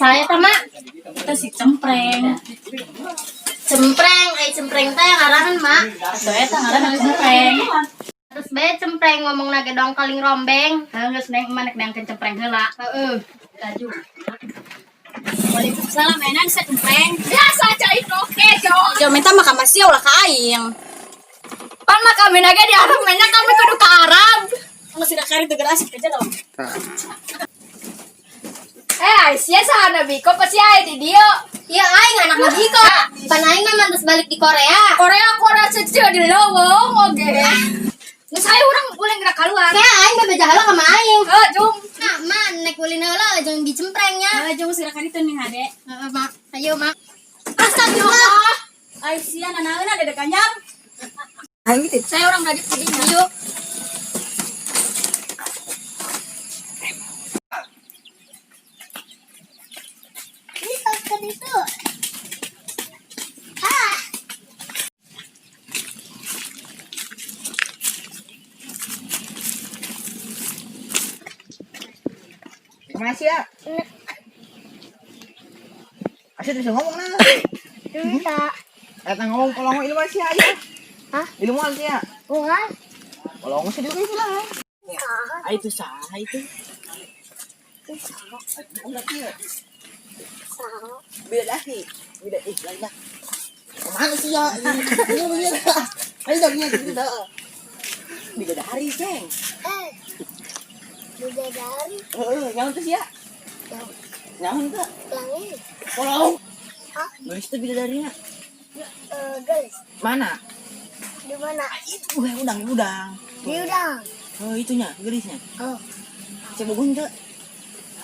Saya teh, Mak. Kita si cempreng. Cempreng, ai cempreng teh ngaranna, Mak. Atuh eta ngaranna cempreng. Terus bae cempreng ngomong na gedong kaling rombeng. Heuh geus neng mah nek neangkeun cempreng heula. Heeh. Laju. Waalaikumsalam, enak bisa cempreng. Biasa cai oke, Jo. Jo minta mah ka Masya ulah ka aing. Pan mah kami nage di Arab, menya kami kudu ke Arab. Masih da kari teu asik aja dong. Eh, Aisyah saha Biko pasti aya di dieu. Ya aing anak Biko. Pan aing mah mantas balik di Korea. Korea Korea cecil di lowong oge. Geus hayu urang ulin gerak keluar. Kayak aing bebeja heula ka aing. Heuh, jung. Nah, Mak, nek ulin heula jeung dicempreng nya. Heuh, jung sira kari teu ning hade. Heeh, Mak. Ayo, Mak. Astagfirullah. Aisyah nanaeuna dede kanyang. Aing gitu. Saya orang dari dinya. Ayo. Ini takut itu. Ah. Masih ya. Asya bisa ngomong nah. Bisa. Eta ngomong kolong ilmu sih aja. Hah? Ilmu sih ya. Bukan. Kolong sih juga itu lah. Ah itu sah itu. Beda dahi. Beda ih lain lah. Kemana sih ya? Ini begini. Ayo dong ini gitu dah. Beda dari, Ceng. Eh. Beda dari Heeh, nyaun tuh sih ya. Nyaun tuh. langit. Kolong. Hah? Gelis tuh beda darinya. Guys, Mana? di mana? Itu gue udang, udang. Di udang. Oh, itunya, gelisnya. Oh, Saya bogohin tuh.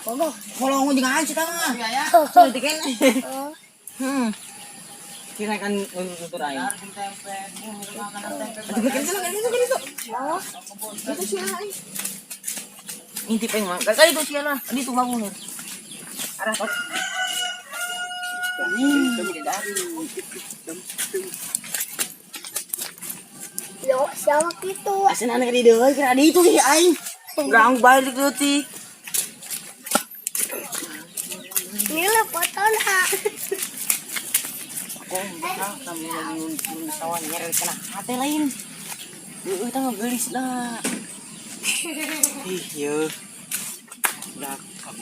bogoh. Kolong jeung aing cita mah. Oh, tiken. Oh. Hmm. Kira kan nutur aing. Aduh, kan itu kan itu kan itu. Oh. Itu sih aing. Ngintip aing mah. Kali itu sih lah. Tadi tuh bangun. Arah tot. Itu beda dari. Yo, siapa gitu? Asen anak di deui kira di itu sih aing. Urang balik leutik. Ini lah fotonya. Kok kami lagi nunggu sawah nyeret kena hati lain. Heeh, tah gelis lah. Ih, ye. Udah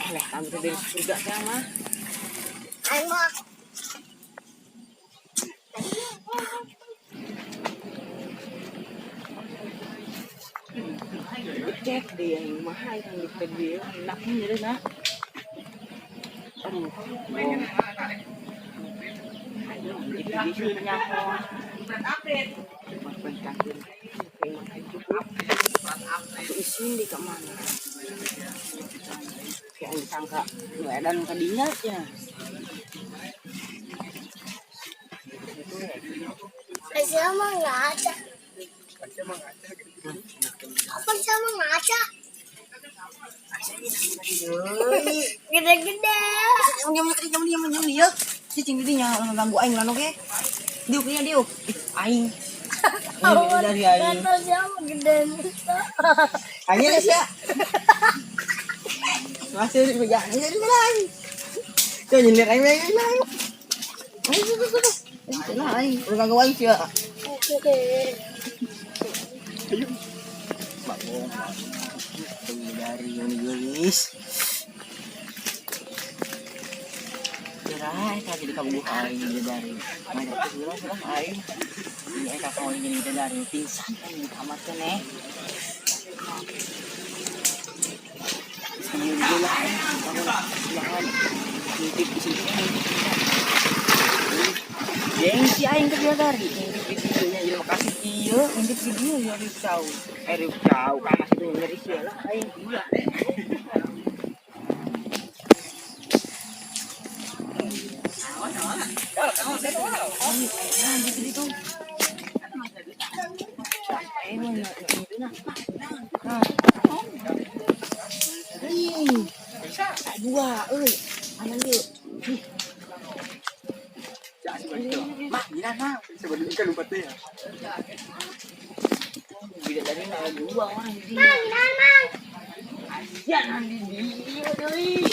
eleh kami teh dari surga teh mah. Aing mah. Cek dia yang mah yang di dia enak nih nak. Aduh, bohong. Aduh, di dia nyaho. Isin di ke mana? Kayak yang disangka nu edan ka dinya ya. Siapa nggak ada? Apa siapa nggak ada? Gede-gede. Diam diam diam diam diam. Cicing di dinya ganggu aing lan oke. Diuk nya diuk. Ih, aing. Ini dari aing. Kata siapa gede Aing ya sia. Masih di meja. Ini dari mana aing? Coba nyindir aing aing aing. Aing tuh tuh tuh. Aing lah aing. Udah ganggu aing sia. Bangun. Dari yang gelis. Kira eta jadi kamu aing jadi dari. Mana tuh lah lah aing. Ini eta kau ini jadi dari pingsan kan di kamar teh neh. Sebelum bola aing bangun jangan ngintip di sini. Gengsi aing teh dari ngintip di sini nya jelema kasih ieu ngintip di dieu ya riuk cau. Eh riuk cau kana situ nyeri sia lah aing. Dua, euy. Mana ieu? Ih. Mah, gila mah. Sebelum ikan lompat ya. Beda dari mah dua mah. Mang, mang, mang. Asia nanti dia deui.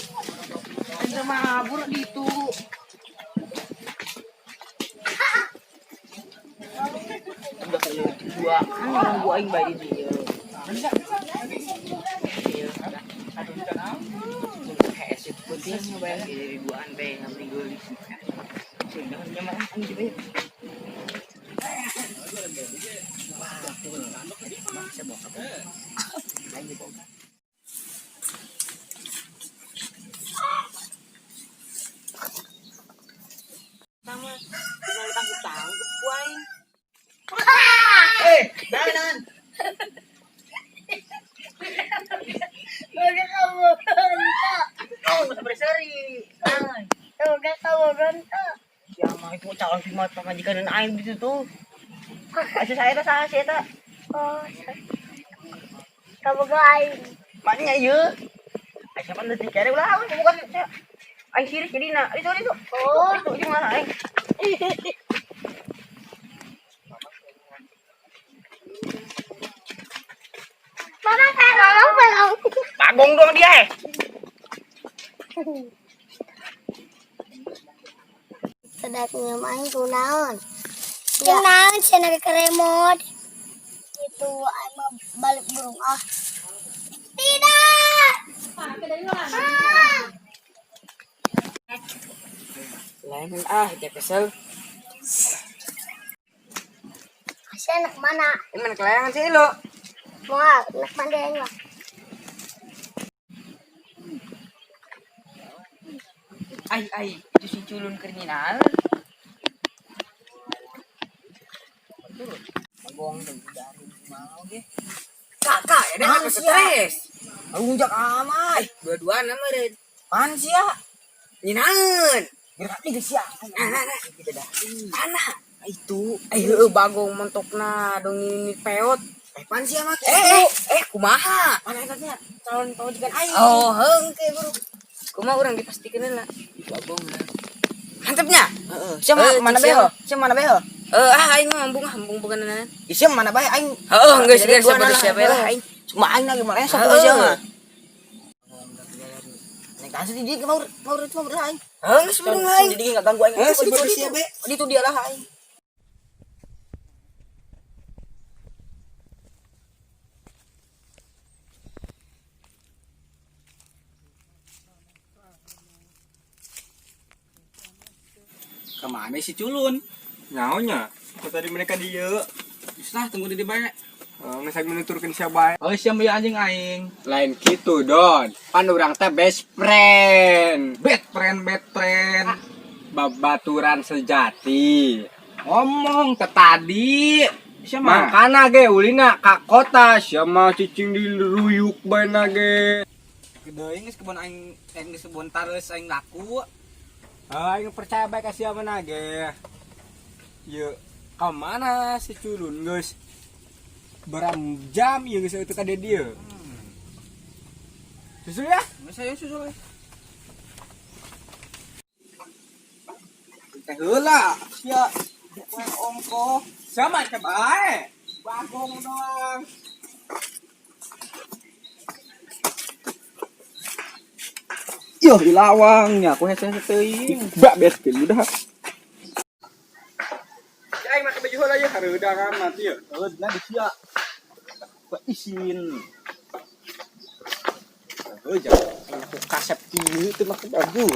Aing teh mabur di itu. Udah kalau dua kan orang gua aing bae di dieu. Iya. Kayak sih penting ngebayang dari duaan teh ngambil geulis. Sudah nyaman anjing bae. Sama tinggal tangkup-tangkup ku aing. Eh, naon? Udah kamu Oh, berseri. Udah kamu rontok. Siapa itu calon si pamajikan dan aing di situ. Asa saya ta saha sih eta? Oh, kamu gak aing. Maknya ieu. Asa pan detik kere ulah aing bukan aing sirik jadina. Itu itu. Oh. Itu itu mana aing. Mama kayak mama belum. Bagong dong dia eh. Sedat nyium aing kunaon. Kunaon cenah ke remote. Itu aing mah balik burung ah. Tidak. Ah. Lain ah, dia kesel. Asya anak mana? Ini mana kelayangan sih lo? Mau anak mana aing mah? Ai ai, itu si culun kriminal. Bagong tuh udah mau ge. Kakak, ya dah stres. Lunjak amai. Dua-dua nama deh. Pan sia. Nyinaun. Gerak nih sia. Nah, nah, nah. Kita dah. Mana? Itu, heueuh bagong mentokna dong ini peot. Pan sia mah. Eh, kumaha? Mana eta nya calon pamajikan aing. Oh, hengke bro. Kumaha urang dipastikan lah. Bagong. Mantepnya. Heeh. Sia mana bae? Sia mana bae? Ah aing mah ambung ambung bukan. Sia mana bae aing? Heeh, geus geus siapa siapa lah aing. Cuma aing lagi malah sok sia mah. Nek kasih di dia mau mau itu mau aing. Heeh, geus burung aing. Jadi enggak ganggu aing. Heeh, Itu sia dia Itu dia lah aing. Kemana si culun? Nyaonya, kok tadi mereka dia. Lah, tunggu di bae. Nggak saya menuturkan siapa. Oh, siapa ya anjing aing? Lain gitu Don. Pan urang teh best friend. Bad friend, bad friend. Babaturan sejati. Ngomong ke tadi. Siapa? Makana ge ulina ka kota siapa cicing di ruyuk bae na ge. Deui geus kebon aing, geus kebon tareus aing laku. Aing percaya bae ka siapa na ge. Ye, ka mana si culun geus? Berapa jam ieu geus itu ka dia. Susul ya? Geus saya susul. Teh heula sia ongko sama teh bae. Bagong doang. Yo, ilawang nya aku hese teuing. Bak beskeun udah. Ya aing make baju heula ye hareudang amat ieu. Heuh, dina di sia. Kok isin. Heuh jangan aing aku kasep kieu teu make baju.